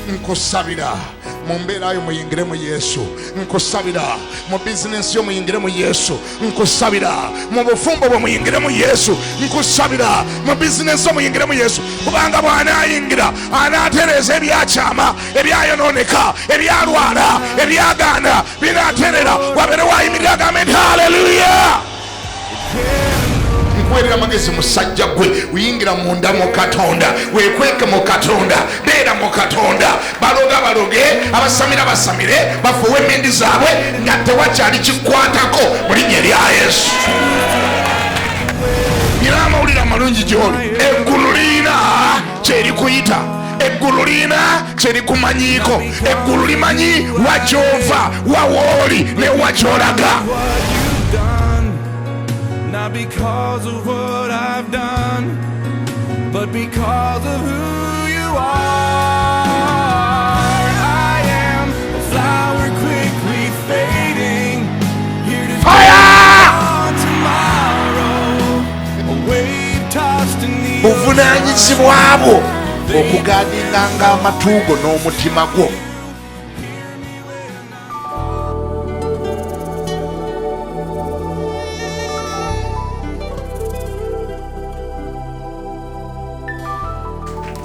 Nkusabira mu mbeera yo muyingire mu Yesu. Nkusabira mu bizinensi yo muyingire mu Yesu. Nkusabira mu bufumbo bwe muyingire mu Yesu. Nkusabira mu bizinensi yo muyingire mu Yesu, kubanga bw'anaayingira anaatereeza ebyakyama, ebyayonooneka, ebyalwala, ebyagaana binaaterera. Wabeere waayimirira agambe nti haleluya. Nkuweerera amagezi musajja gwe, uyingira munda mu Katonda, weekweke mu Katonda, beera mu Katonda. Baloga baloge, abasamira basamire, bafuuwe emindi zaabwe nga tewakyali kikwatako mu linnya erya Yesu. Nina amawulire amalungi gy'oli. Eggulu lirina kyerikuyita, eggulu lirina kyerikumanyiiko, eggulu limanyi wa gy'ova, wa w'oli ne wa gy'olaga. Not because of what I've done, but because of who you are. I am a flower quickly fading, here to Fire! on tomorrow, a wave tossed in the Buvunaanyizibwa bwo okugaadinganga amatu go n'omutima gwo.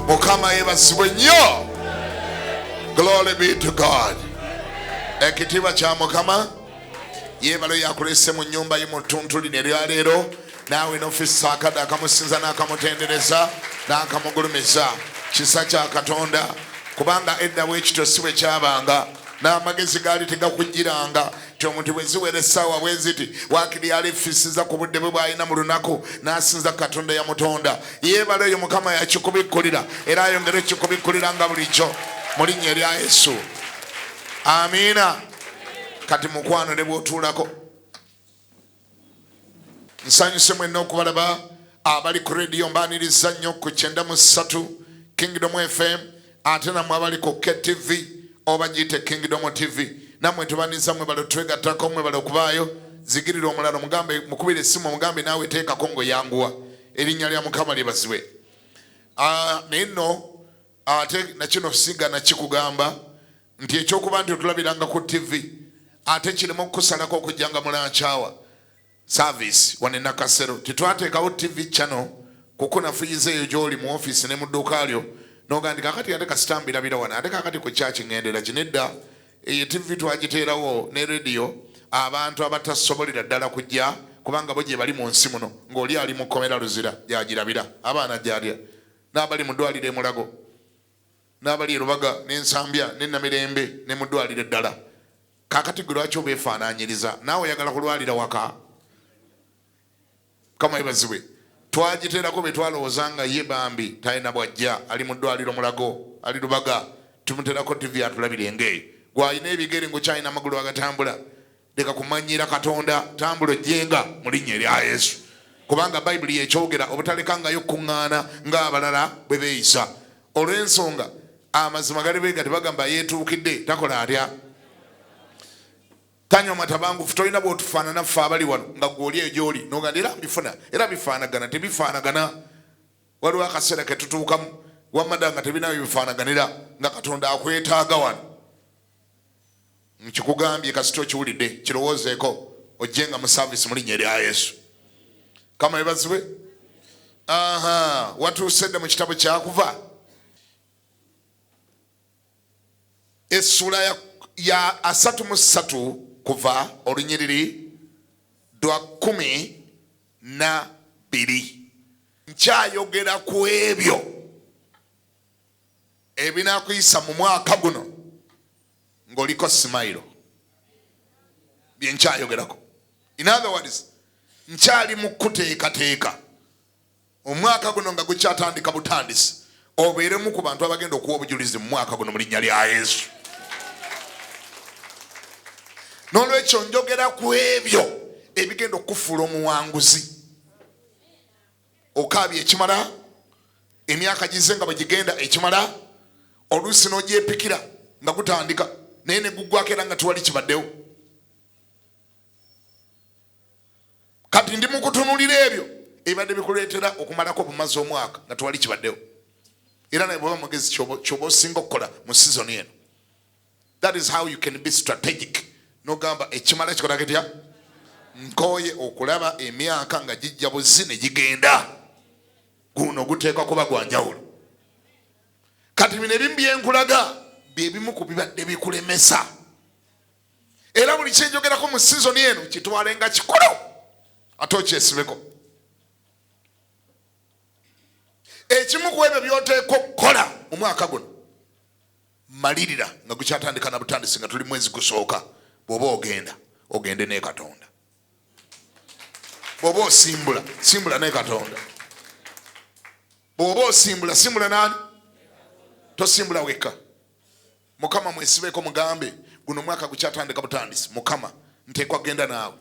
Mukama yeebazibwe nnyo. Glory be to God. Ekitiibwa kya Mukama. Yeebale yakulese mu nnyumba ye mu ttuntu lino erya leero, naawe n'ofissa akadde akamusinza n'akamutendereza n'akamugulumiza. Kisa kya Katonda, kubanga edda bwe kityo si bwe kyabanga, n'amagezi gaali tegakujjiranga nti omuntu bwe ziwera essaawa bwe ziti waakiri yali effisiza ku budde bwe bw'alina mu lunaku n'asinza Katonda yamutonda. Yeebale oyo Mukama yakikubikkulira, era ayongere ekikubikkulira nga bulijjo mu linnya erya Yesu. Amiina. Kati mukwano ne bw'otuulako, nsanyuse mwenna okubalaba. Abali ku rediyo mbaaniriza nnyo ku 93 Kingdom FM, ate nammwe abali ku KTV oba giyite Kingdom TV, nammwe tubaniriza. Mwe bale twegattako, mwe bale okubaayo. Zigirira omulala, mugambe, mukubire essimu, mugambe naawe teekako ng'oyanguwa. Erinnya lya Mukama lyebazibwe. Naye nno ate nakino siga nakikugamba nti ekyokuba nti otulabiranga ku TV ate kirimu okukusalako okujjanga mu lunch hour service wano e Nakasero. Tetwateekawo TV channel kukunafuyiza eyo gy'oli mu ofiisi ne mu dduuka lyo n'ogamba nti kakati ate kasita mbirabira wano, ate kakati ku kyaki ŋŋendera ki. Nedda, eyo TV twagiteerawo ne rediyo abantu abatasobolera ddala kujja, kubanga bo gye bali mu nsi muno, ng'oli ali mu kkomera Luzira gyagirabira, abaana gyalya, n'abali mu ddwaliro e Mulago, n'abali e Lubaga n'Ensambya ne Namirembe ne mu ddwaliro eddala. Kaakati gwe lwaki obeefaanaanyiriza? Naawe oyagala kulwalira waka? Mukama yebazibwe. Twagiteerako be twalowooza nga ye bambi talina bwajja, ali mu ddwaliro Mulago, ali Lubaga, tumuteerako TV atulabire engeeyo. Gw'alina ebigere ng'okyalina amagulu agatambula, leka kumanyiira Katonda, tambula ojjenga mu linnya erya Yesu, kubanga Bayibuli yekyogera obutalekangayo kukuŋŋaana ng'abalala bwe beeyisa. Olw'ensonga amazima gali beega tebagamba yeetuukidde takola atya, tanywa matabangufu. Tolina bw'otufaanana ffe abali wano nga gwe oli eyo gy'oli n'ogamba era mbifuna era bifaanagana. Tebifaanagana. Waliwo akaseera ke tutuukamu wamada nga tebinayo bifaanaganira, nga Katonda akwetaaga wano. Nkikugambye, kasita okiwulidde kirowoozeeko, ojjenga mu service mu linnya erya Yesu. Kama yebazibwe. Aha, watuuse dda mu kitabo kyakuva essuula ya 33 kuva olunyiriri lwa 12. Nkyayogera ku ebyo ebinaakuyisa mu mwaka guno ng'oliko smile, byenkyayogerako. In other words, nkyali mu kuteekateeka omwaka guno nga gukyatandika butandisi, obeeremu ku bantu abagenda okuwa obujulizi mu mwaka guno mu linnya lya Yesu. N'olwekyo njogera ku ebyo ebigenda okukufuula omuwanguzi. Okaabye ekimala, emyaka gize nga bwe gigenda ekimala, oluusi n'ogyepikira nga gutandika naye ne guggwako era nga tewali kibaddewo. Kati ndi mu kutunulira ebyo ebibadde bikuleetera okumalako obumazi omwaka nga tewali kibaddewo. Era naye bw'oba mugezi ky'oba osinga okukola mu sizoni eno. That is how you can be strategic. N'ogamba ekimala kikola kitya? Nkooye okulaba emyaka nga gijja buzi ne gigenda. Guno guteekwa kuba gwa njawulo. Kati bino ebimu byenkulaga bye bimu ku bibadde bikulemesa. Era buli kyenjogerako mu sizoni eno kitwale nga kikulu ate okyesibeko. Ekimu ku ebyo by'oteekwa okukola mu mwaka guno, malirira nga gukyatandika na butandisi nga tuli mwezi gusooka, bw'oba ogenda ogende ne Katonda, bw'oba osimbula simbula ne Katonda, bw'oba osimbula simbula nani, tosimbula wekka. Mukama mwesibeko, mugambe guno omwaka gukyatandika butandisi, Mukama nteekwa kugenda naawe,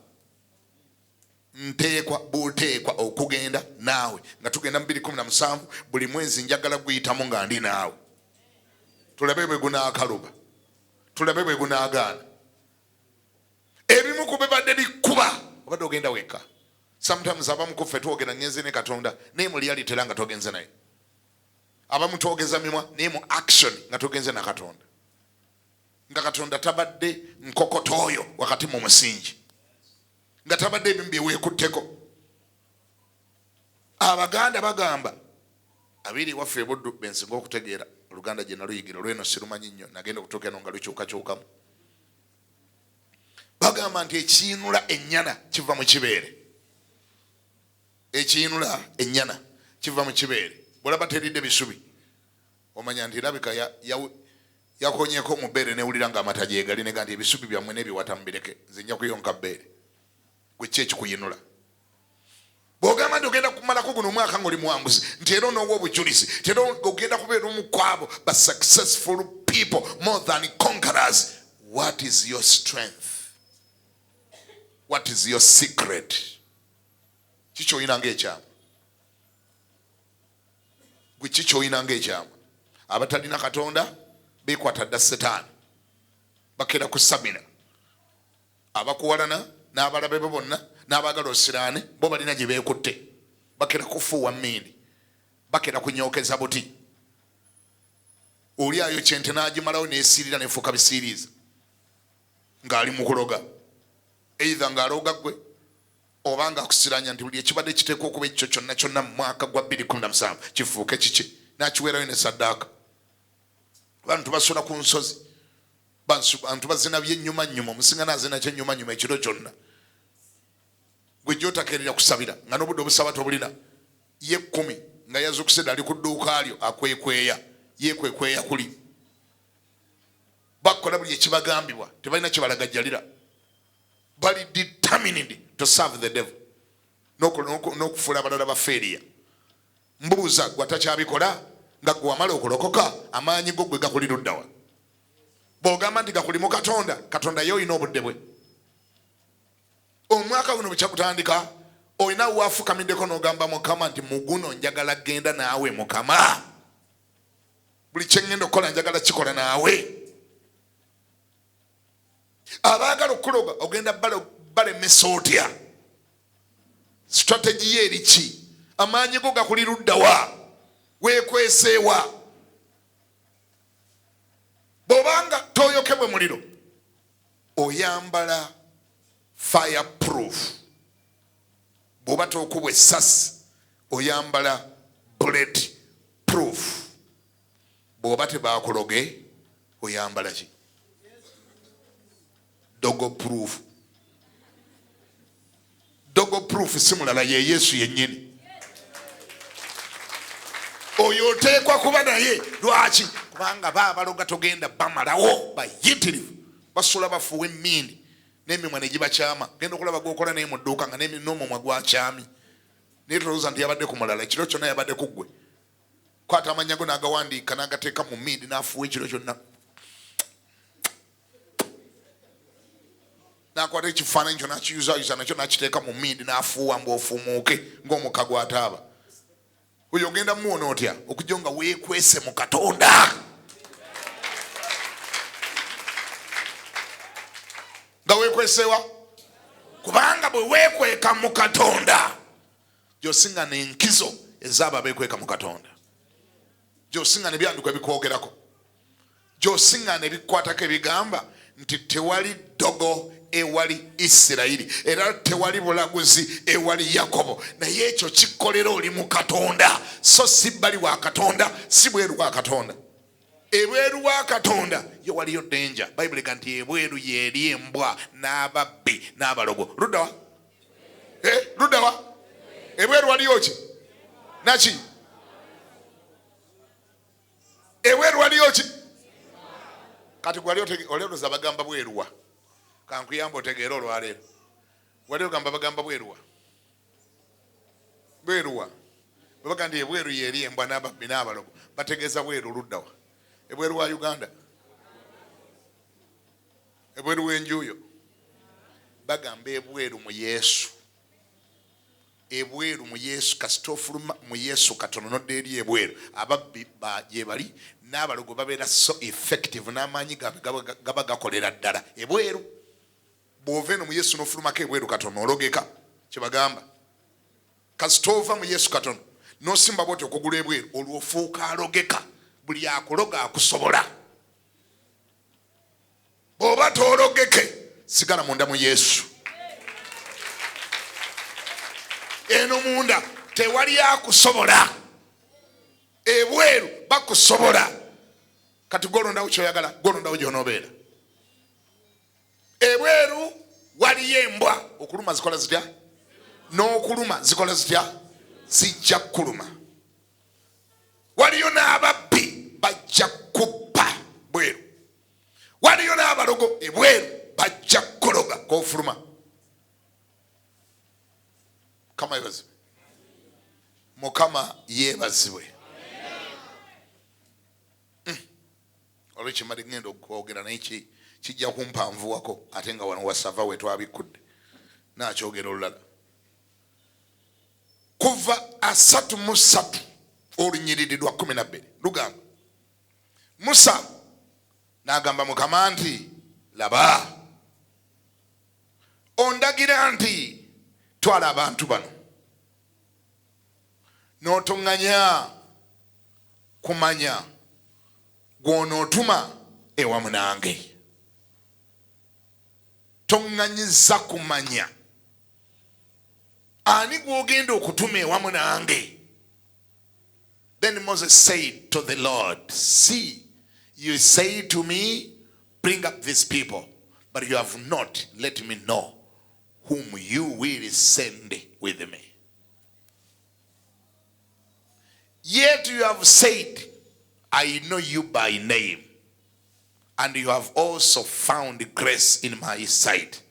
nteekwa buteekwa okugenda naawe. Nga tugenda mu 2017, buli mwezi njagala guyitamu nga ndi naawe, tulabe bwe gunaakaluba, tulabe bwe gunaagaana. Ebimu ku bibadde bikkuba obadde ogenda wekka. Sometimes abamu ku ffe twogera ngenze ne Katonda, naye mu reality era nga togenze naye. Abamu twogeza mimwa, naye mu action nga togenze na Katonda, nga Katonda tabadde nkokotooyo wakati mu musingi, nga tabadde ebimu bye weekutteko. Abaganda bagamba abiri waffe ebuddu bensinga okutegeera Oluganda gye naluyigira olweno sirumanyi nnyo, nagenda okutuuka eno nga lukyukakyukamu. Bagamba nti ekiyinula ennyana kiva mu kibeere. Ekiyinula ennyana kiva mu kibeere. Bw'olaba teridde bisubi omanya nti erabika yakonyeko mu bbeere newulira nga amata gyegali, nega nti ebisubi byammwe n'ebiwata mubireke, nze nja kuyonka bbeere. Gwe ki ekikuyinula? Bw'ogamba nti ogenda kumalako guno omwaka ng'oli muwanguzi, nti era onoowa obujulizi, nti era ogenda kubeera omu ku abo ba successful people more than conquerors, what is your strength? What is your secret? Kiki olina ng'ekyama? Gwe kiki olina ng'ekyama? Abatalina Katonda beekwata dda Setaani, bakeera ku samina. Abakuwalana n'abalabe bo bonna n'abaagala osiraane bo balina gye beekutte, bakera kufuuwa mmindi, bakera kunyookeza buti. Oli ayokya ente n'agimalawo n'esiirira n'efuuka bisiiriiza ng'ali mu kuloga, either ng'aloga ggwe oba ng'akusiranya nti buli ekibadde kiteekwa okuba ekyo kyonna kyonna mu mwaka gwa 2017 kifuuke kiki, n'akiweerayo ne saddaaka. Abantu basula ku nsozi, bantu bazina byennyumannyuma, omusinga n'azina kyennyumannyuma ekiro kyonna. Gwe gy'otakeerera kusabira nga n'obudde obusaba tobulina, ye 10 nga yazuukuse dda ali ku dduuka lyo akwekweya, yeekwekweya kuli. Bakola buli ekibagambibwa, tebalina kye balagajjalira, bali determined to serve the devil n'okufuula abalala ba failure. Mbuuza gwe atakyabikola nga gwe wamala okulokoka, amaanyi go gwe gakuli luddawa? Bw'ogamba nti gakuli mu Katonda, Katonda ye olina obudde bwe. Omwaka guno bwe kyakutandika, olina waafukamiddeko n'ogamba Mukama nti muguno njagala genda naawe Mukama, buli kye ŋŋenda okukola njagala kikola naawe. Abaagala okukuloga ogenda balemesa otya? Strategy ye eri ki? Amaanyi go gakuli luddawa? Weekweseewa? Bw'obanga toyokebwe muliro, oyambala fireproof. Bw'oba tokubwa essasi, oyambala bullet proof. Bw'oba tebaakuloge, oyambala ki? Dogo proof. Dogo proof si mulala, ye Yesu yennyini. Oyo oteekwa kuba naye. Lwaki? Kubanga baabaloga togenda bamalawo, bayitirivu, basula bafuuwa emmindi n'emimwa ne gibakyama. Genda okulaba gw'okola naye mu dduuka nga n'omumwa gwakyamye, naye tolowooza nti yabadde ku mulala, ekiro kyonna yabadde ku ggwe. Kwata amannya go n'agawandiika n'agateeka mu mmindi n'afuuwa ekiro kyonna, n'akwata ekifaananyi kyo n'akiyuzayuza nakyo n'akiteeka mu mmindi n'afuuwa mbu ofuumuuke ng'omukka gw'ataaba. Oyo ogenda mumuwona otya okujja nga weekwese mu Katonda? Nga weekwesewa? Kubanga bwe weekweka mu Katonda gy'osinga n'enkizo ezaabo abeekweka mu Katonda. Gy'osiŋŋaana ebyanduka ebikwogerako, gy'osiŋŋaana ebikukwatako ebigamba nti tewali ddogo ewali Isirayiri, era tewali bulaguzi ewali Yakobo. Naye ekyo kikolera oli mu Katonda, so si bbali wa Katonda, si bweru wa Katonda. Ebweru wa Katonda yo waliyo danger. Bayibuli ega nti ebweru yeeri embwa n'ababbi n'abalogo. Luddawa? Luddawa? Ebweru waliyo ki? Naki? Ebweru waliyo ki? Kati gwali olowooza bagamba bweruwa? Kankuyamba otegeere olwaleero. Wali ogamba bagamba bweruwa? Bweruwa bwebaga nti ebweru yeeri embwa n'ababbi n'abalogo, bategeeza bweru luddawa? Ebweru wa Uganda? Ebweru w'enjuuyo? Bagamba ebweru mu Yesu. Ebweru mu Yesu, kasita ofuluma mu Yesu katono nodda eri ebweru, ababbi gye bali n'abalogo babeera so effective, n'amaanyi gaabwe gaba gakolera ddala ebweru. Bw'ova eno mu Yesu n'ofulumako ebweru katono ologeka, kyebagamba. Kasita ova mu Yesu katono n'osimba bwoti okugula ebweru, olwo ofuuka alogeka, buli akuloga akusobola. Bw'oba toologeke, sigala munda mu Yesu. Eno munda tewali akusobola, ebweru bakusobola. Kati gwolondawo kyoyagala, gwolondawo gyonoobeera. Ebweru waliyo embwa, okuluma zikola zitya? N'okuluma zikola zitya? Zijja kukuluma. Waliyo n'ababbi, bajja kubba bweru. Waliyo n'abalogo ebweru, bajja kukologa kofuluma. Mukama yebazibwe. Mukama yeebazibwe. Olwekimali ngenda okwogera naye kijja kumpanvuwako, ate nga wano wasava we twabikkudde nakyogera olulala. Kuva 33 olunyiriri lwa 12 lugamba, Musa n'agamba Mukama nti, laba, ondagira nti twala abantu bano, n'otoŋŋanya kumanya gw'onootuma ewamu nange. Toŋŋanyiza kumanya ani gw'ogenda okutuma ewamu nange. Then Moses said to the Lord, see, you say to me, bring up these people, but you have not let me know whom you will send with me. Yet you have said, I know you by name, and you have also found grace in my sight.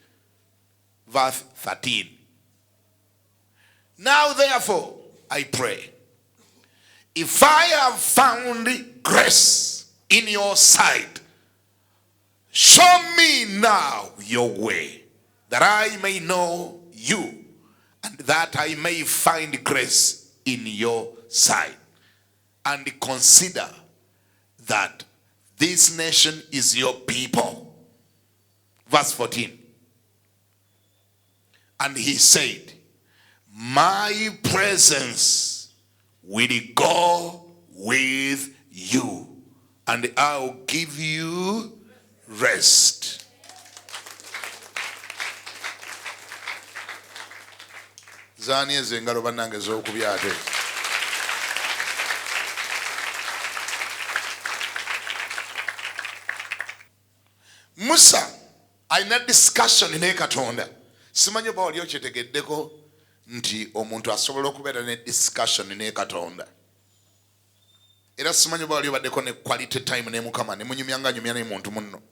Verse 13. Now therefore, I pray, if I have found grace in your sight, show me now your way, that I may know you, and that I may find grace in your sight. And consider that this nation is your people. Verse 14. And he said, my presence will go with you, and I'll give you rest. Zaani ezo engalo bannange z'okubya ate? Musa alina discussion ne Katonda. Simanyi oba wali okyetegeddeko nti omuntu asobola okubeera ne discussion ne Katonda. Era simanyi oba wali obaddeko ne quality time ne Mukama, ne munyumya nga nyumya ne muntu munno.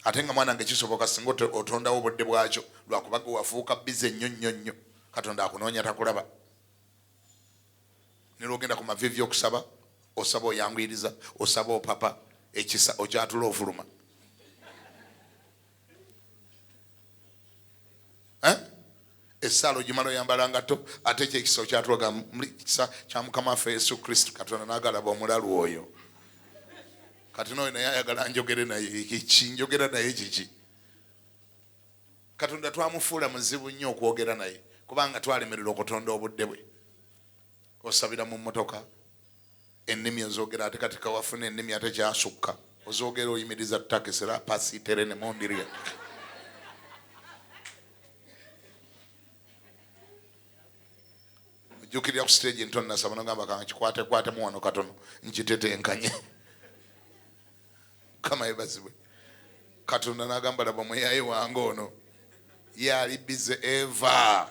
Ate nga mwana nge kisoboka singa otondawo obudde bwakyo, lwakuba gwe wafuuka busy nnyo nnyo nnyo. Katonda akunoonya takulaba. Ne lwogenda ku maviivi okusaba, osaba oyanguyiriza, osaba opapa, ekisa okyatula ofuluma. Essaala ogimala oyambala ngatto, ate ekyo ekisa okyatula ogamba, muli kisa kya Mukama waffe Yesu Kristo. Katonda n'agalaba omulalu oyo. Kati n'oyo naye ayagala njogere naye, kiki njogera naye kiki? Katonda twamufuula muzibu nnyo okwogera naye, kubanga twalemererwa okutonda obudde bwe. Osabira mu mmotoka, Ennimi ozogera ate kati kawafuna ennimi ate kyasukka ozogera oyimiriza takisira pasitere ne mondiria. Ojjukirira ku stage ntono nasaba nogamba kankikwatekwatemu wano katono nkitetenkanye. Mukama yebazibwe. Katonda n'agamba laba muyaye wange ono yali bize eva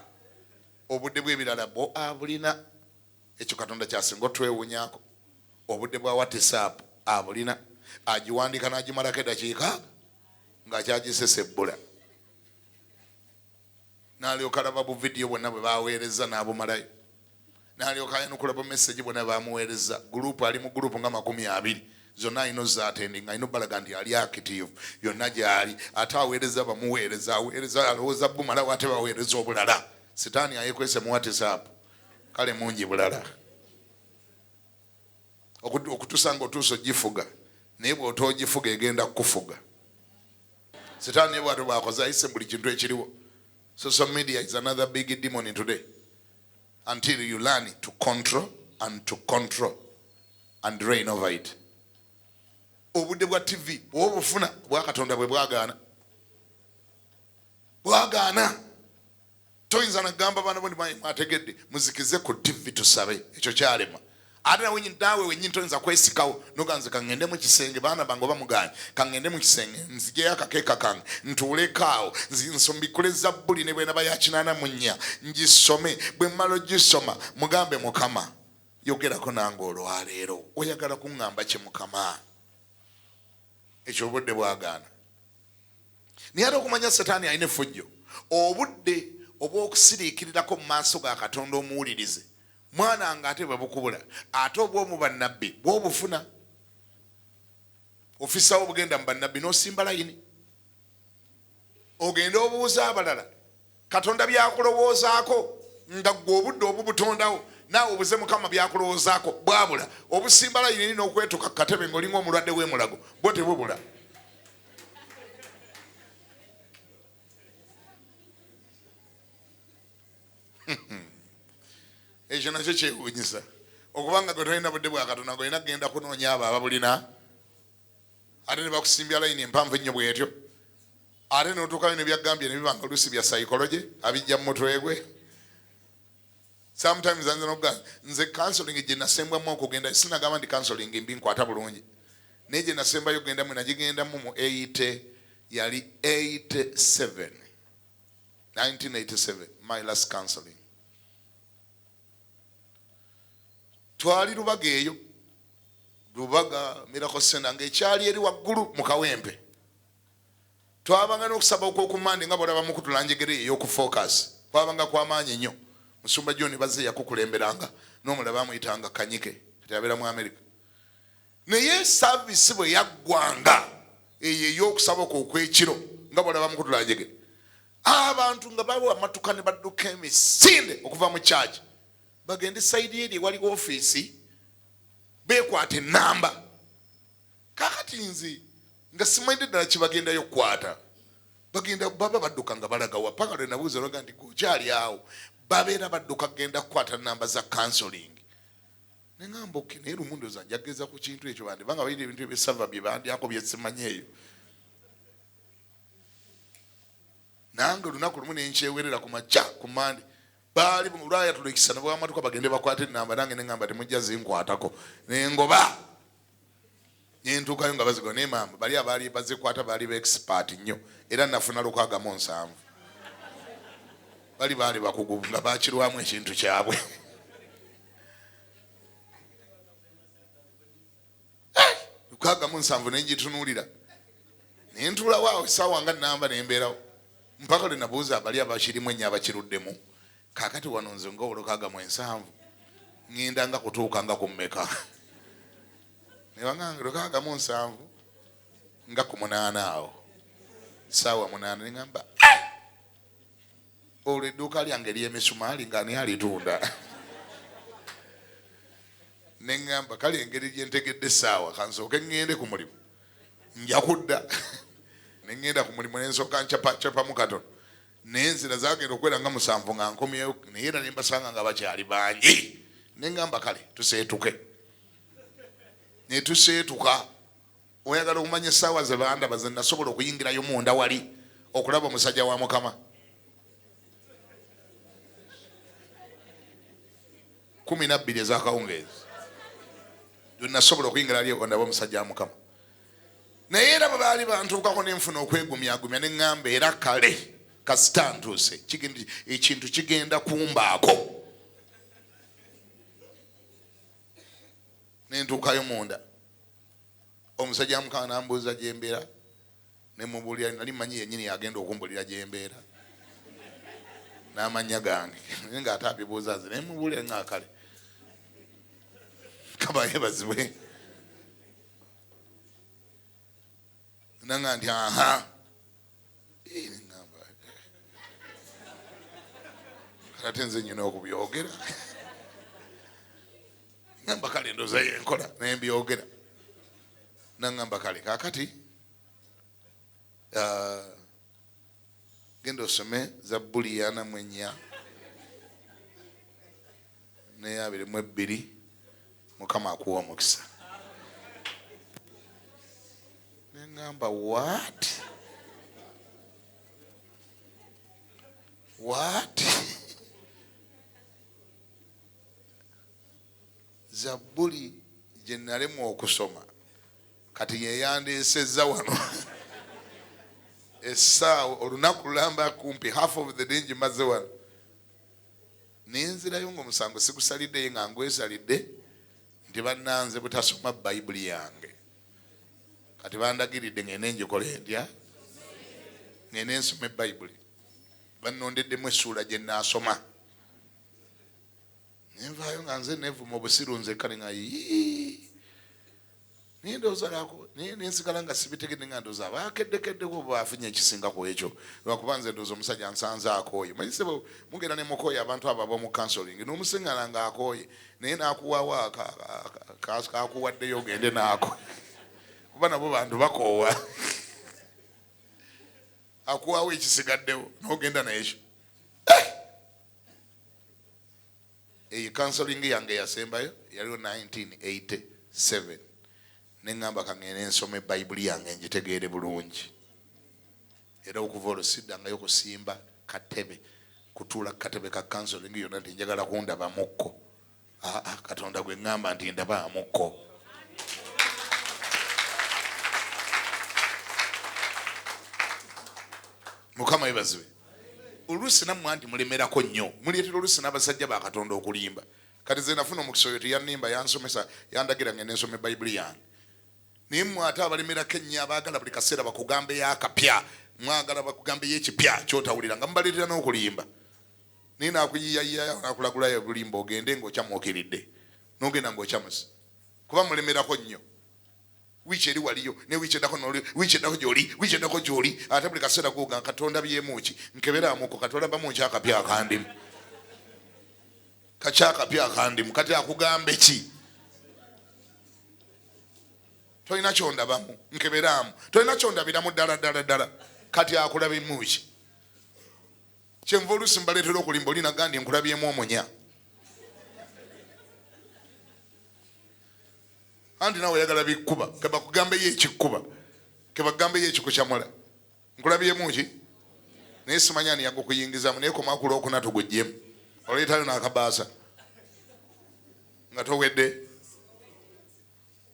obudde bw'ebirala bwo abulina. Ekyo Katonda kyasinga otwewunyako. Obudde bwa WhatsApp abulina, agiwandiika n'agimalako eddakiika ng'akyagisesebbula, n'alyoka alaba bu vidiyo bwonna bwe baweereza n'abumalayo, n'alyoka ayanukula bu message bwonna bamuweereza. Gurupu ali mu gurupu nga 20 zonna alina ozaatendi nga alina obbalaga nti ali active yonna gy'ali, ate aweereza bamuweereza, aweereza alowooza bumalawo ate baweereza obulala. Sitaani ayekwese mu WhatsApp kale mungi bulala okutuusa nga otuusa ogifuga, naye bw'otoogifuga egenda kukufuga. Sitaani naye bw'atyo bw'akoze, ayise buli kintu ekiriwo. Social media is another big demon today until you learn to control and to control and reign over it. Obudde bwa TV bw'obufuna bwa Katonda bwe bwagaana, bwagaana. Toyinza nagamba baana bo nti mwategedde muzikize ku TV tusabe, ekyo kyalema. Ate naawe wennyini toyinza kwesikawo noganze kaŋŋende mu kisenge, baana bange oba muganye kaŋŋende mu kisenge nzijeyo akakeeka kange ntuuleko awo nsombikule zabbuli ne bwenaba ya 84 ngisome, bwe mmala ogisoma mugambe Mukama yogerako nange olwaleero, oyagala kuŋŋamba ki Mukama? Ekyo obudde bwagaana. Naye ate okumanya Setaani alina effujjo, obudde obw'okusiriikirirako mu maaso ga Katonda omuwulirize mwana nga ate bwe bukubula, ate obw'omu bannabbi bw'obufuna ofisawo obugenda mu bannabbi n'osimba layini ogende obuuza abalala Katonda byakulowoozaako nga ggwe obudde obubutondawo, naawe obuze Mukama byakulowoozaako bwabula. Obusimba layini eri n'okwetuka ku katebe ng'olinga omulwadde w'emulago bwo tebubula. Ekyo nakyo kyewuunyisa okubanga gwe tolina budde bwa Katonda ng'olina kugenda kunoonya abo ababulina, ate ne bakusimbya layini empanvu ennyo bw'etyo, ate n'otuukayo ne byagambye ne biba nga oluusi bya psychology abijja mu mutwe gwe. Sometimes nze n'okugamba nze counseling gye nasembwamu okugenda, sinagamba nti counseling mbi nkwata bulungi, naye gye nasembayo okugendamu nagigendamu mu 80, yali 87, 1987, my last counseling. Twali Lubaga eyo, Lubaga Miracle Center ng'ekyali eri waggulu mu Kawempe. Twabanga n'okusaba okw'okumande nga bw'olaba mukutula njegere ey'okufocus, kwabanga kw'amaanyi nnyo. Musumba John Bazze yakukulemberanga, n'omulala bamuyitanga Kanyike, kati abeera mu Amerika. Naye service bwe yaggwanga eyo ey'okusaba okwo okw'ekiro nga bw'olaba mukutula njegere, abantu nga bawa amatuka ne badduka emisinde okuva mu church bagende sayidi eri ewali ofiisi beekwata ennamba. Kaakati nze nga simanyidde ddala kye bagendayo okukwata, bagenda baba badduka nga balagawa, paka lwe nabuuza lwaga nti gwe okyali awo, babeera badduka kugenda kukwata nnamba za counseling. Ne ŋŋamba okay, naye lumu ndowooza njageza ku kintu ekyo, bandibanga balina ebintu ebyesava bye bandyako bye simanyi eyo. Nange olunaku lumu ne nkyewerera ku makya ku Mande, baali lwayatula ekisa ne bwamatuka bagende bakwate ennamba, nange ne ŋŋamba temujja zinkwatako, ne ngoba ne ntuukayo nga bazigoba. Naye maama bali abaali bazikwata baali ba expert nnyo, era nafuna 67. Bali baali bakugu nga bakirwamu ekintu kyabwe. 67 ne ngitunuulira ne ntuulawo awo essaawa nga nnamba ne mbeerawo mpaka lwe nabuuza abali abakirimu ennyo abakiruddemu, kaakati wano nze nga 67 ŋŋenda nga kutuuka nga ku mmeka? Ne bagamba 67 nga ku 8 awo, ssaawa 8. Ne ŋŋamba olwo edduuka lyange ery'emisumaali nga ani alitunda? Ne ŋŋamba kale engeri gye ntegedde essaawa kansooke ŋŋende ku mulimu, nja kudda. Ne ŋŋenda ku mulimu ne nsooka ncapacapamu katono, naye enzira zaagenda okuwera nga 7 nga nkomyewo, naye era ne mbasanga nga bakyali bangi. Ne ŋŋamba kale tuseetuke. Netuseetuka. Oyagala okumanya essaawa ze bandaba ze nasobola okuyingirayo munda wali okulaba omusajja wa Mukama? 12 ez'akawungeezi nasobola okuyingira ali ndaba omusajja wa Mukama. Naye era bwe baali bantuukako nenfuna okwegumyagumya ne ŋŋamba era kale kasita ntuuse, ekintu kigenda kumbaako. Nentuukayo munda, omusajja wa Mukama n'ambuuza gye mbeera, ne mubuulira. Nali mmanyi yennyini yagenda okumbulira gye mbeera n'amannya gange, naye ng'ate abibuuza nze. Ne mubuulira nga kale kaba yeebazibwe. Nanga nti aha, neŋŋamba kale ate nze nyina okubyogera. Ŋŋamba kale ndooza yenkola naye mbyogera. Naŋŋamba kale kaakati genda osome Zabbuli 44 ne 22, Mukama akuwa omukisa. Neŋŋamba what what? Zabbuli gye nalemwa okusoma kati yeyandeesezza wano essaawa olunaku lulamba, kumpi half of the day ngimaze wano. Nenzirayo ngaomusango sigusaliddeyo, nga ngwesalidde nti bannanze butasoma Bayibuli yange. Kati bandagiridde ngende ngikole ntya? Ngende nsoma ebayibuli. Bannondeddemu essuula gye naasoma. Nenvaayo nga nze nevuma obusiru nzekka, ne nga naye ndowooza lwako naye nensigala nga sibitegedde, nga ndowooza abakeddekeddeko bafunye ekisinga ku ekyo, lwakuba nze ndowooza omusajja nsanze akooye. Manyi sebo, mugenda ne mukooye abantu abo ab'omu counseling, n'omusiŋŋana nga akooye, naye n'akuwawo kakuwaddeyo ogende naako, kuba nabo bantu bakoowa. Akuwawo ekisigaddewo n'ogenda naekyo. Eyo counseling yange yasembayo yaliwo 1987. Neŋŋamba kangende nsome Bayibuli yange ngitegeere bulungi. Era okuva olwo siddangayo kusimba katebe, kutuula ku katebe ka counseling yonna nti njagala kundabamukko. Aa, Katonda gwe ŋŋamba nti ndabaamukko. Mukama yebazibe. Oluusi nammwe nti mulemerako nnyo, muleetera oluusi n'abasajja ba Katonda okulimba. Kati ze nafuna omukisa, oyo teyannimba, yansomesa, yandagira ngende nsome Bayibuli yange. Naye mmwe ate abalemerako ennyo, abaagala buli kaseera bakugambeyo akapya, mwagala bakugambeyo ekipya kyotawulira, nga mubaleetera n'okulimba. Naye nakuyiyayiyayo, nakulagulayo bulimba, ogende ng'okyamuukiridde, n'ogenda ng'okyamusa, kuba mulemerako nnyo. Wiiki eri waliyo, ne wiiki eddako noli, wiiki eddako gyoli, wiiki eddako gyoli, ate buli kaseera goga Katonda byemuki nkeberamuko, katolabamu nki akapya akandimu, kaki akapya akandimu. Kati akugambe ki? Tolina kyondabamu, nkeberamu, tolina kyondabiramu ddala ddala ddala. Kati akulabimu ki? Kyenva oluusi mbaleetera okulimba. Oli nagandi nkulabyemu omunya, anti nawe oyagala bikkuba, kebakugambeyo ekikkuba, kebakugambeyo ekikukyamula. Nkulabyemu ki? Naye simanya ani yagukuyingizamu, naye koma ku Lwokuna tuguggyemu, oleetayo n'akabaasa nga towedde.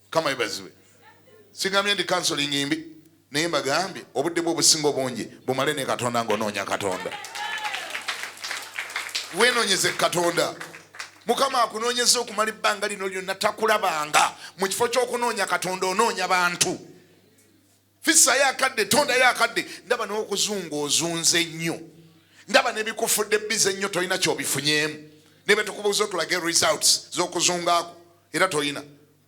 Kama yebaziwe. Sigambye nti counseling mbi, naye mbagambye obudde bwe obusinga obungi bumale ne Katonda ng'onoonya Katonda. Weenoonyeze Katonda. Mukama akunoonyeza okumala ebbanga lino lyonna takulabanga. Mu kifo ky'okunoonya Katonda, onoonya bantu. Fissayo akadde, tondayo akadde. Ndaba n'okuzunga ozunze nnyo, ndaba n'ebikufudde busy ennyo, tolina kyobifunyeemu. Ne betukubuuza otulage results z'okuzungaako, era tolina.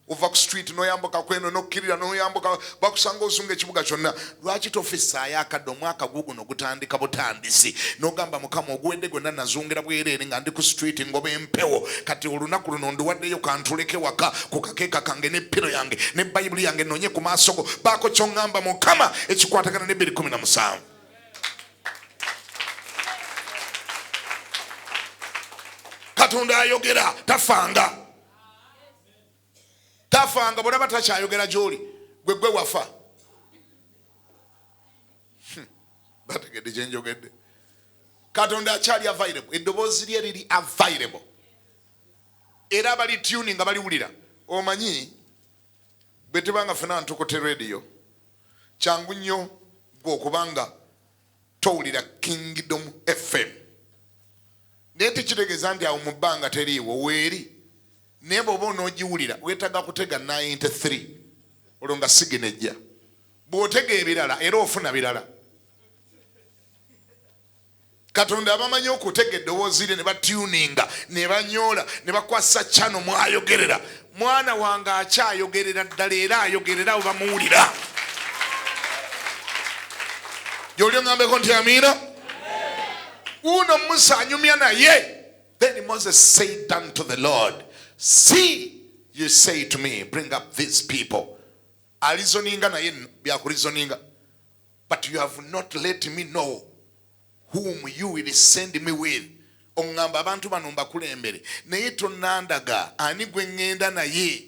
Ova ku street noyambuka kweno, nokkirira noyambuka, bakusanga ozunga ekibuga kyonna. Lwaki tofissaayo akadde? Omwaka guguno gutandika butandisi, nogamba, Mukama, oguwedde gwonna nazungira bwereere nga ndi ku street ngoba empewo. Kati olunaku luno nduwaddeyo, kantuleke waka ku kakeeka kange ne pillow yange ne Bayibuli yange, nonye ku maaso go, baako kyoŋŋamba Mukama ekikwatagana ne 217. Katonda ayogera, tafanga. Tafanga, bwolaba takyayogera gyoli, gwe gwe wafa. Bategedde kyenjogedde. Katonda akyali available, eddoboozi lye liri available, era abali tuning nga baliwulira. Omanyi bwe tubanga fena ntukute radio, kyangu nnyo gwe okubanga towulira Kingdom FM, naye tekitegeeza nti awo mu bbanga teriiwo, weeri. Naye bw'oba onoogiwulira weetaaga kutega 93, olwo nga sigina ejja. Bw'otega ebirala era ofuna birala. Katonda abamanyi okutega eddoboozi lye ne batuninga ne banyoola ne bakwasa kyano mwayogerera. Mwana wange akyayogerera ddala, era ayogerera abo bamuwulira. Gyoli oŋambeko nti amiina. Wuuno Musa anyumya naye. Then Moses said unto the Lord, see, you say to me, bring up these people. Alizoninga naye byakulizoninga, but you have not let me know whom you will send me with. Oŋŋamba abantu bano mbakulembere, naye tonnandaga ani gwe ŋŋenda naye.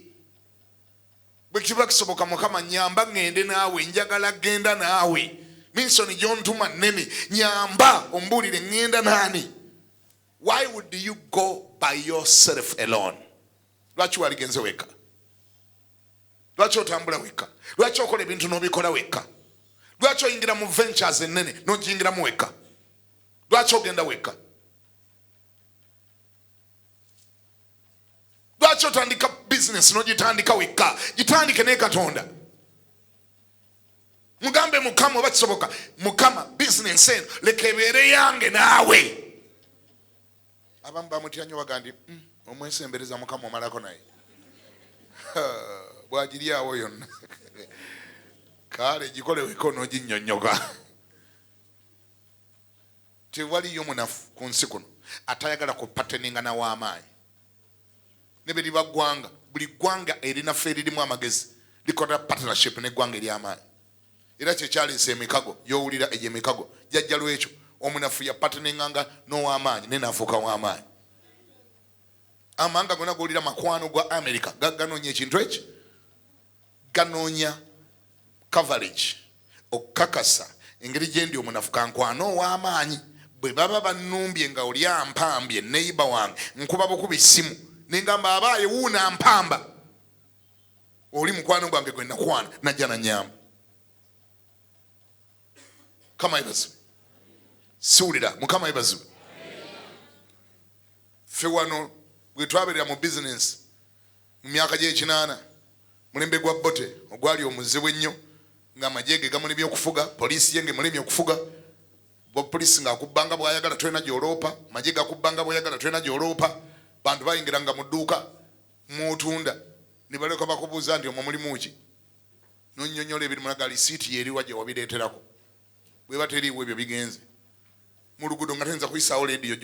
Bwe kiba kisoboka, Mukama, nyamba ŋŋende naawe, njagala genda naawe. Mission gy'ontuma nnene, nyamba ombuulire ŋŋenda naani. Why would you go by yourself alone? Lwaki waligenze wekka? Lwaki otambula wekka? Lwaki okola ebintu n'obikola wekka? Lwaki oyingira mu ventures ennene n'ogiyingiramu wekka? Lwaki ogenda wekka? Lwaki otandika bizinesi n'ogitandika wekka? Gitandike ne Katonda. Mugambe Mukama oba kisoboka, Mukama, bizinesi eno leka ebeere yange naawe. Abamu bamutya nnyo, baga nti omwesembereza Mukama omalako naye bwagiryawo yonna. Kale gikoleweko n'oginnyonnyoka. Tewaliyo munafu ku nsi kuno atayagala kupateninga naw'amaanyi. Ne bwe liba ggwanga, buli ggwanga erinafu eririmu amagezi likola partnership n'eggwanga ery'amaanyi. Era kyekyaleesa emikago gy'owulira egyo, emikago jajja lwekyo. Omunafu yapateninganga n'ow'amaanyi naye n'afuuka w'amaanyi. Amawanga gonna gowulira makwano gwa America ganoonya ekintu eki, ganoonya coverage okukakasa engeri gyendi omunafu kankwana ow'amaanyi. Bwe baba bannumbye nga oli ampambye, neighbour wange, nkuba bukuba essimu nengamba, abaaye wuuna mpamba, oli mukwano gwange gwe nakwana najja nanyamba. Mukama yebaziwe. Siwulira. Mukama yebaziwe. Ffe wano bwe twabeerera mu bizinensi mu myaka gy'ekinaana, mulembe gwa Bote ogwali omuzibu ennyo, ng'amagye ge gamulemye okufuga, poliisi ye ng'emulemye okufuga. Poliisi ng'akubbanga bw'ayagala, tolina gy'oloopa. Magye gakubbanga bw'oyagala, tolina gy'oloopa. Bantu bayingiranga mu dduuka mw'otunda ne baleka bakubuuza nti omwo mulimu ki, n'onnyonnyola ebiri mulaga lisiiti yeeriwa gye wabireeterako. Bweba teriiwo, ebyo bigenze mu luguudo. Nga toyinza kuyisaawo leediyo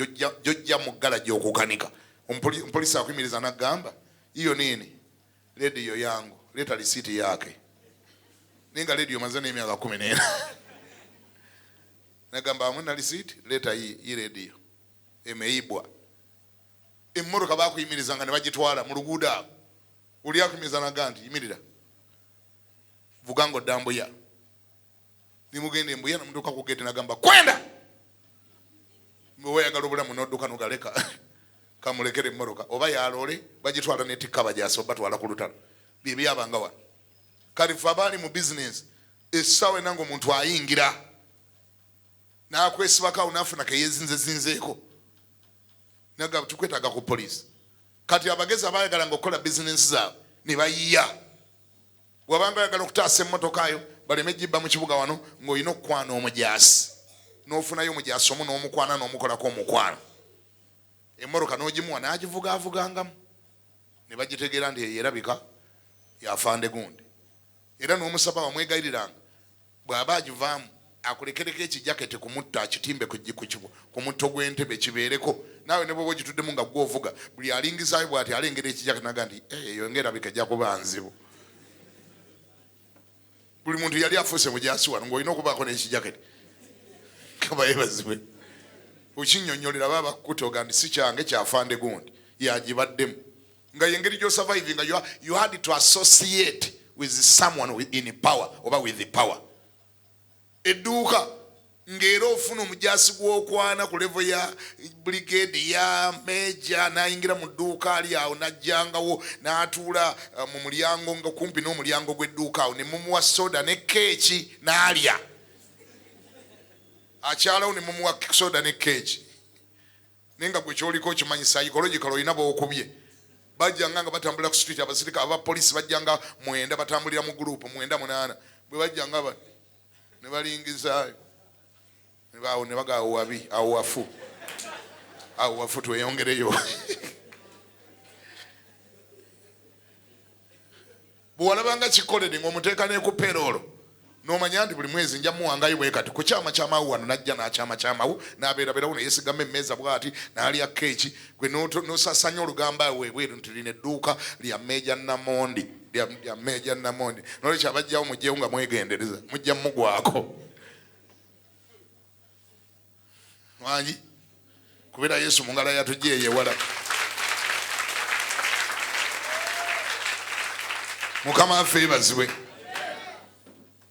gyojja mu ggala okukanika. Omupoliisi akuyimiriza n'agamba, iyo nini? Leediyo yangu, leeta lisiiti yake. Naye nga leediyo maze n'emyaka 14. Nagamba, hamuna lisiiti, leeta yi leediyo emeibwa. Emmotoka bakuyimirizanga ne bagitwala mu luguudo awo. Oli akuyimiriza naga nti yimirira, vuga nga odda Mbuya. Nimugenda Embuya, namutuuka ku gate nagamba kwenda weyagala obulamu nodduka nogaleka kamulekere emmotoka oba yaloole bagitwala netikka bajasi obatwala ku lutalo. Byebyabanga wano. Kati fe abaali mu bizinesi, essaawa ena nga omuntu ayingira nakwesibako awo nafuna keyezinzezinzeeko naga tukwetaaga ku poliisi. Kati abagezi abayagalanga okukola bizinesi zaabwe ne bayiya. Bwabanga oyagala okutaasa emmotoka yo baleme gibba mu kibuga wano, ng'olina okukwana omujaasi, n'ofunayo omujaasi omu n'omukwana n'omukolako omukwano, emmotoka n'ogimuwa n'agivugaavugangamu ne bagitegeera nti eyo erabika yafande gundi. Era n'omusaba wamwegayiriranga bw'aba agivaamu akulekereko ekijaketi ku mutto, akitimbe ku mutto gw'entebe kibeereko naawe. Ne bwoba ogituddemu nga gwovuga, buli alingizaayo bw'ati alengera ekijaketi naga nti, eh, eyo ngaerabika ejja kuba nzibu. Buli muntu yali afuuse mujaasi wano ng'olina okubaako n'ekijaketi. Kaba yebazibwe. Okinyonyolera baba bakukuta oga nti si kyange, kyafande gundi yagibaddemu. Nga yengeri gy'osurvivinga, you had to associate with someone in power oba with the power. Edduuka ng'era ofuna omujaasi gw'okwana ku level ya brigade ya meja, n'ayingira mu dduuka ali awo n'ajjangawo n'atuula mu mulyango, nga kumpi n'omulyango gw'edduuka awo, ne mumuwa soda ne keeki n'alya. Akyalawo ne mumuwa soda ne keeki, naye nga gwe kyoliko okimanyi psychological olina b'okubye. Bajjanga nga batambulira ku street, abasirika abapoliisi bajjanga 9, batambulira mu group 9 8, bwe bajjanga ne balingizaayo awo ne baga awo wabi, awo wafu, awo wafu, tweyongereyo. Bwe walabanga kikolere ng'omuteeka ne ku payroll, n'omanya nti buli mwezi nja muwangayo bwe kati ku kyama kyamawu wano, n'ajja n'akyama kyamawu n'abeeraberawo ne yeesigama emmeeza bw'ati n'alya keeki, gwe n'osasanya olugamba awo ebweru nti lino edduuka lya Meeja Namondi, lya Meeja Namondi. N'olwekyo abajjawo mugyewo nga mwegendereza, mujja mugwako. Wangi kubeera Yesu mu ngalo yatujja eyo ewala. Mukama waffe yeebazibwe.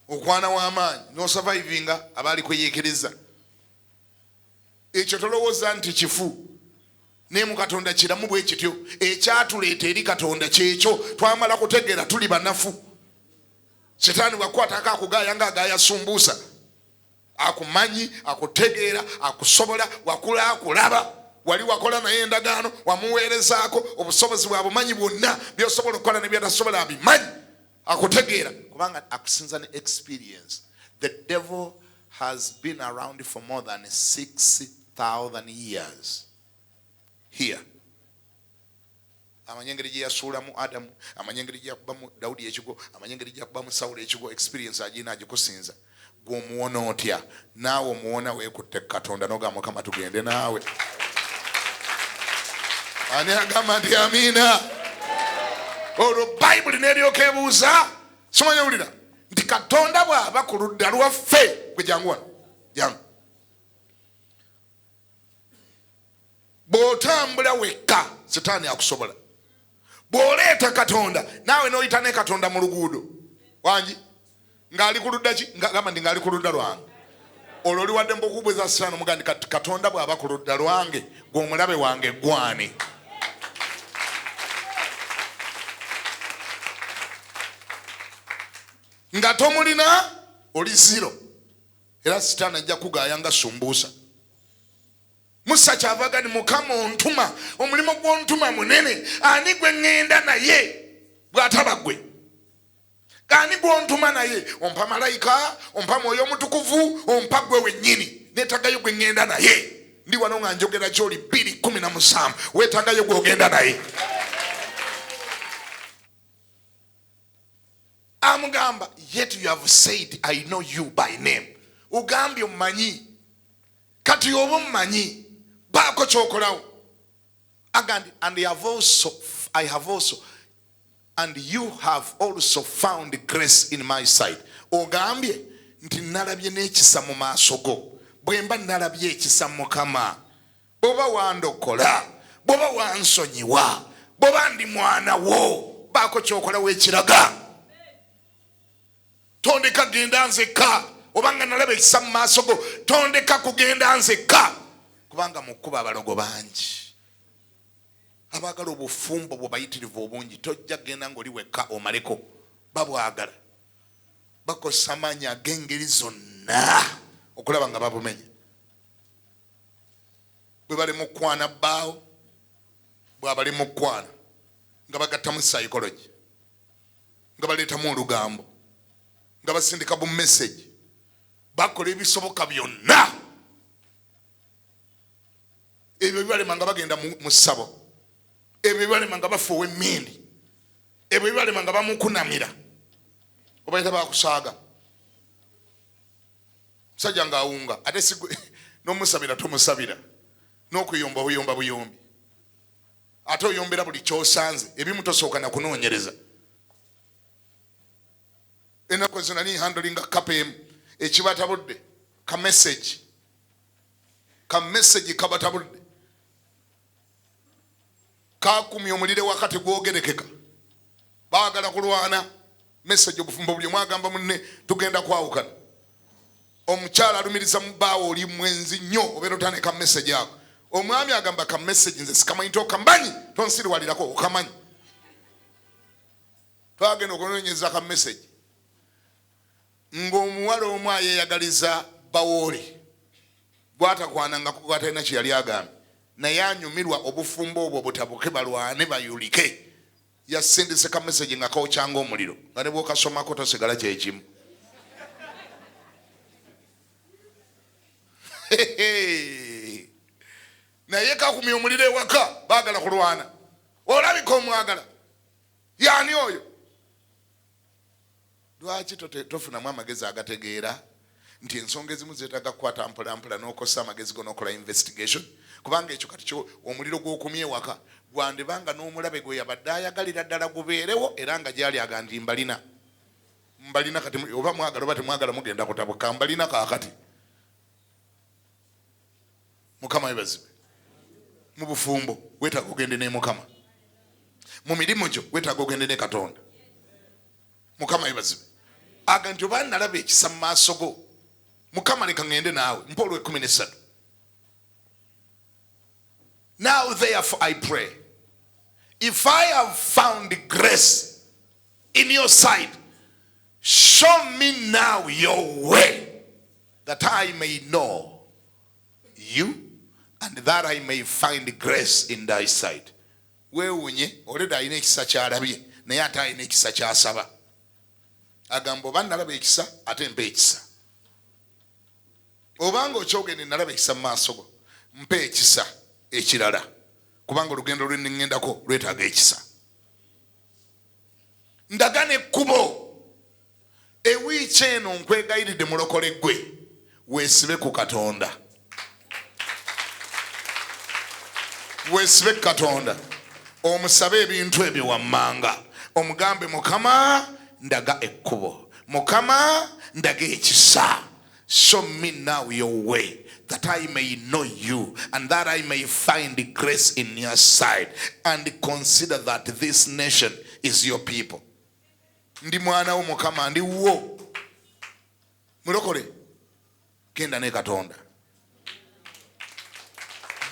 Okwana w'amaanyi n'osurvivinga abaali kweyeekereza. Ekyo tolowooza nti kifu, naye mu Katonda kiramu bwe kityo. Ekyatuleeta eri Katonda kyekyo, twamala kutegeera tuli banafu. Setaani bw'akukwatako akugaaya ng'agaaya sumbuusa, akumanyi, akutegeera, akusobola, wakula akulaba, wali wakola naye endagaano, wamuweerezaako, obusobozi bwa bumanyi bwonna, by'osobola okukola ne by'otasobola abimanyi, akutegeera, kubanga akusinza ne experience. The devil has been around for more than 6,000 years here. Amanye engeri gye yasuulamu Adamu, amanye engeri gye yakubamu Dawudi ekigo, amanye engeri gye yakubamu Sawulo ekigo. Experience agirina, agikusinza. Gwe omuwona otya? Naawe omuwona weekutte Katonda n'ogamba Mukama tugende naawe. Ani agamba nti amiina? Olwo Bayibuli n'eryoka ebuuza, simanyi owulira nti Katonda bw'aba ku ludda lwaffe, gwe jangu wano, jangu. Bw'otambula wekka Sitaani akusobola. Bw'oleeta Katonda naawe n'oyita ne Katonda mu luguudo, wangi ng'ali ku ludda ki? Ng'agamba nti ng'ali ku ludda lwange. Olwo oli wadde mbukubuuza Sitaani omugamba nti kati Katonda bw'aba ku ludda lwange, gwe omulabe wange gwani? Nga tomulina oli zero, era Sitaani ajja kugaaya nga sumbuusa. Musa kyava agamba nti Mukama ontuma, omulimu gw'ontuma munene, ani gwe ŋŋenda naye bw'ataba ggwe? Ani gw'ontuma naye? Ompa malayika, ompa mwoyo omutukuvu, ompa ggwe wennyini. Neetagayo gwe ŋŋenda naye. Ndi wano nga njogera gy'oli bbiri kumi na musanvu, weetagayo gw'ogenda naye. Amugamba, yet you have said I know you by name. Ogambye ommanyi, kati oba ommanyi, baako ky'okolawo. Agandi, and I have also, I have also, and you have also found grace in my sight. Ogambye nti nalabye n'ekisa mu maaso go. Bwe mba nalabye ekisa Mukama, bw'oba wandokola, bw'oba wansonyiwa, bw'oba ndi mwana wo, baako ky'okolawo ekiraga. Tondeka genda nzekka, obanga nalaba ekisa mu maaso go, tondeka kugenda nzekka, kubanga mu kkubo abalogo bangi abaagala obufumbo bwe bayitirivu obungi. Tojja kugenda ng'oli wekka omaleko, babwagala, bakozesa amaanyi ag'engeri zonna okulaba nga babumenya. Bwe bali mu kkwana bbaawo, bw'abali mu kkwana nga bagattamu psychology, nga baleetamu olugambo, nga basindika bu message, bakola ebisoboka byonna. Ebyo bibalema nga bagenda mu ssabo, ebyo bibalema nga bafuuwa emmindi, ebyo bibalema nga bamukunamira, obayita bakusaaga. Musajja ng'awunga, ate si n'omusabira tomusabira, n'okuyomba obuyomba buyombi, ate oyombera buli kyosanze, ebimu tosooka na kunoonyereza. Ennaku ezo nali handlinga couple emu, ekibatabudde ka message, ka message kabatabudde. Kakumya omuliro ewaka tegwogerekeka. Baagala kulwana. Message obufumbo buli omu agamba munne tugenda kwawukana. Omukyala alumiriza mu bbaawe oli mwenzi nnyo, obeera otandika message ako. Omwami agamba ka message nze sikamanyi nti okamanyi, tonsiriwalirako okamanyi. Twagenda okunoonyeza ka message ng'omuwala omu ayeyagaliza bawoole gwatakwanangako gwatalina kye yali agambye, naye anyumirwa obufumbo obwo butabuke balwane bayulike. Yasindise ka message nga kaokyanga omuliro, nga ne bw'okasomako tosigala kyekimu. Naye kakumya omuliro ewaka, baagala kulwana. Olabika omwagala yaani oyo? Lwaki tofunamu amagezi agategeera nti ensonga ezimu zeetaaga kukwata mpolampola n'okosa amagezi go n'okola investigation? Kubanga ekyo kati kyo omuliro gw'okumya ewaka gwandibanga n'omulabe gwe yabadde ayagalira ddala gubeerewo, era nga gyali aga nti mbalina, mbalina kati, oba mwagala oba temwagala mugenda kutabuka, mbalina kaakati. Mukama yebazibwe. Mu bufumbo weetaaga ogende ne Mukama, mu mirimu gyo weetaaga ogende ne Katonda. Mukama yebazibwe. Aga nti oba nalaba ekisa mu maaso go Mukama, leka ŋŋende naawe. Mpa olw'ekkumi n'essatu. Now therefore I pray, if I have found grace in your sight, show me now your way, that I may know you and that I may find grace in thy sight. Weewunye oleda alina ekisa kyalabye, naye ate alina ekisa kyasaba. Agamba oba nalaba ekisa, ate mpa ekisa. Obanga okyogende nalaba ekisa mu maaso go, mpa ekisa ekirala, kubanga olugendo lwe nneŋŋendako lwetaaga ekisa. Ndaga n'ekkubo. Ewiiki eno nkwegayiridde mulokole ggwe, weesibe ku Katonda, weesibe ku Katonda, omusabe ebintu ebyo wammanga, omugambe Mukama ndaga ekkubo, Mukama ndaga ekisa. Show me now your way, that I may know you and that I may find grace in your sight, and consider that this nation is your people. Ndi mwana wo Mukama, ndi wo. Mulokole, genda ne Katonda.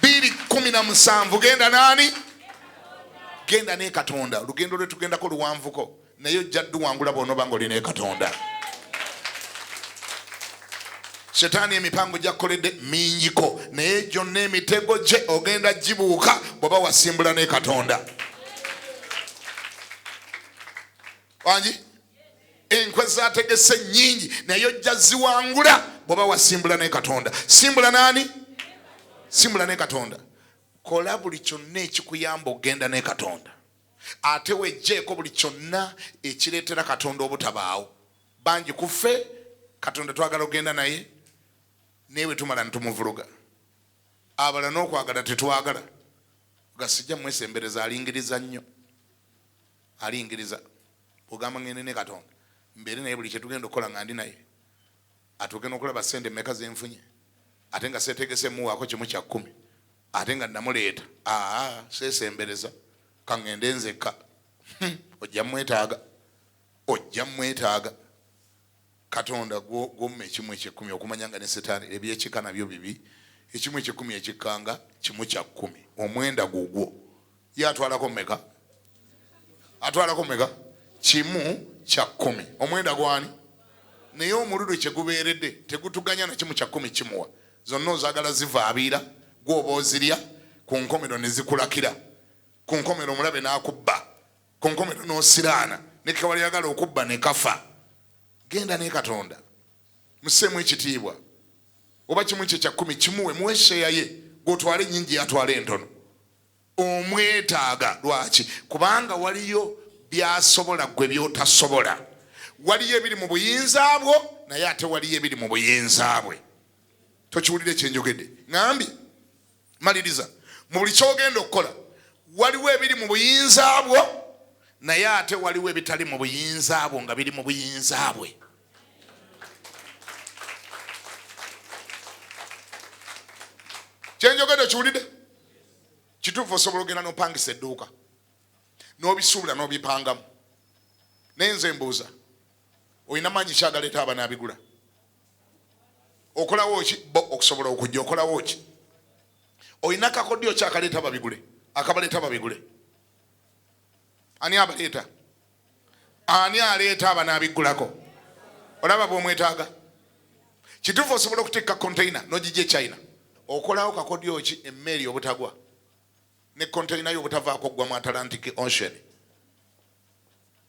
2:17, genda nani? Genda ne Katonda. Olugendo lwe tugendako luwanvuko, naye ojja dduwangula bw'onooba ng'oli ne Katonda. Setaani emipango gyakkoledde mingiko, naye gyonna emitego gye ogenda gibuuka bw'oba wasimbula ne Katonda. Wangi enkwe zategese nnyingi, naye ojja ziwangula bw'oba wasimbula ne Katonda. Simbula nani? Simbula ne Katonda. Kola buli kyonna ekikuyamba okugenda ne Katonda, ate wejjeeko buli kyonna ekireetera Katonda obutabaawo. Bangi ku ffe Katonda twagala okugenda naye, naye bwe tumala netumuvuluga. Abalala n'okwagala tetwagala, gasijja mwesembereza, alingiriza nnyo, alingiriza. Bw'ogamba ngende ne Katonda, mbeere naye buli kyetugenda okukola nga ndi naye, atuuke n'okulaba ssente mmeka zenfunye, ate nga seetegese muwaako 1/10, ate nga namuleeta, aa seesembereza, kaŋŋende nzekka. Ojja mwetaaga, ojja mwetaaga. Katonda gwomma 1/10, okumanya nga ne Setaani ebyekika nabyo bibi. 1/10 ekikkanga 1/10, omwenda gugwo. Ye atwalako mmeka? Atwalako mmeka? 1/10, omwenda gwani? Naye omululu kye gubeeredde tegutuganya na 1/10 kimuwa. Zonna ozaagala zivaabiira, gwoba ozirya, ku nkomero ne zikulakira, ku nkomero omulabe n'akubba, ku nkomero n'osiraana, ne kewali ayagala okubba ne kafa. Genda ne Katonda, musseemu ekitiibwa. Oba 1/10 kimuwe, muwe share ye, gw'otwale ennyingi, yatwale entono. Omwetaaga lwaki? Kubanga waliyo byasobola gwe by'otasobola. Waliyo ebiri mu buyinza bwo, naye ate waliyo ebiri mu buyinza bwe. Tokiwulira ekyenjogedde? Ŋambye maliriza. Mu buli ky'ogenda okukola waliwo ebiri mu buyinza bwo, naye ate waliwo ebitali mu buyinza bwo nga biri mu buyinza bwe. Kyenjogedde okiwulidde? Kituufu osobola ogenda n'opangisa edduuka n'obisuubula n'obipangamu, naye nze mbuuza, olina maanyi ki agaleeta abanaabigula? Okolawo ki bo okusobola okujja? Okolawo ki? Olina kakodyo ki akaleeta babigule, akabaleeta babigule? Ani abaleeta? Ani aleeta abanaabigulako? Olaba bw'omwetaaga. Kituufu osobola okutikka container n'ogijja e China. Okolawo kakodyo ki emmeeri obutagwa ne container yo obutavaako ggwa mu Atlantic Ocean?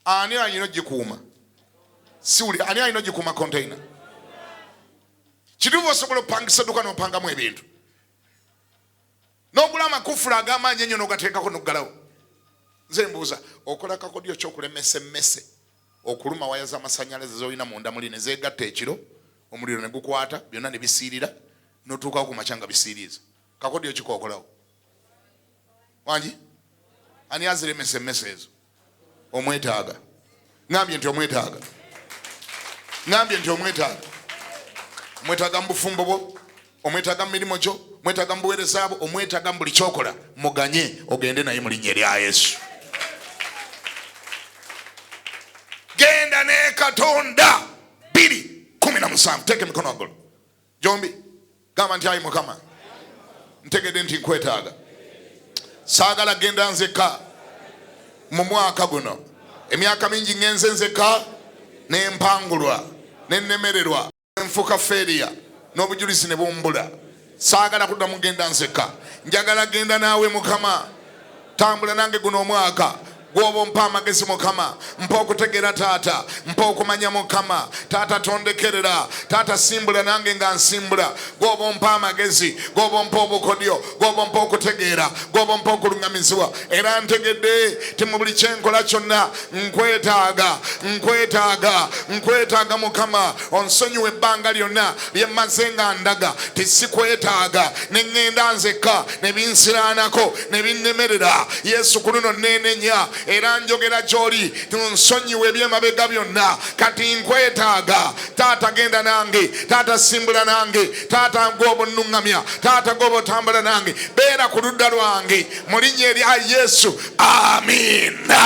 Ani alina ogikuuma? Siwulira. Ani alina ogikuuma container? Kituufu osobola okupangisa edduuka n'opangamu ebintu n'ogula amakufula ag'amaanyi ennyo n'ogateekako n'oggalawo. Nze mbuuza, okola kakodyo ki okulemesa emmese okuluma waya z'amasannyalaze z'olina munda muli ne zeegatta ekiro omuliro ne gukwata byonna ne bisiirira n'otuukawo ku makya nga bisiiriiza? Kakodyo ki k'okolawo? Wangi, ani aziremesa emmese ezo? Omwetaaga. Ngambye nti omwetaaga. Ngambye nti omwetaaga. Omwetaaga mu bufumbo bwo, omwetaaga mu mirimu gyo, omwetaaga mu buweereza bwo, omwetaaga mu buli kyokola. Muganye ogende naye mu linnya erya Yesu. Genda ne Katonda. 2:17. Teeka emikono waggulu gyombi, gamba nti ayi Mukama, ntegedde nti nkwetaaga. Saagala genda nzekka mu mwaka guno. Emyaka mingi ngenze nzekka nempangulwa nenemererwa nfuuka feeriya n'obujulizi ne bumbula. Saagala kuddamu genda nzekka, njagala genda naawe Mukama. Tambula nange guno omwaka gwoba ompa amagezi Mukama, mpa okutegeera taata, mpa okumanya Mukama. Taata tondekerera, taata simbula nange nga nsimbula. Gwoba ompa amagezi, gwoba ompa obukodyo, gwoba ompa okutegeera, gwoba ompa okuluŋŋamizibwa. Era ntegedde ti mu buli kyenkola kyonna nkwetaaga, nkwetaaga, nkwetaaga Mukama. Onsonyiwe ebbanga lyonna lye mmaze nga ndaga ti sikwetaaga, ne ŋŋenda nzekka ne binsiraanako ne binnemerera. Yesu, ku luno neenenya era njogera gy'oli, nsonyiwe eby'emabega byonna. Kati nkwetaaga taata, genda nange taata, simbula nange taata, gwoba onnuŋŋamya taata, gwoba otambula nange, beera ku ludda lwange mu linnya erya Yesu, amiina.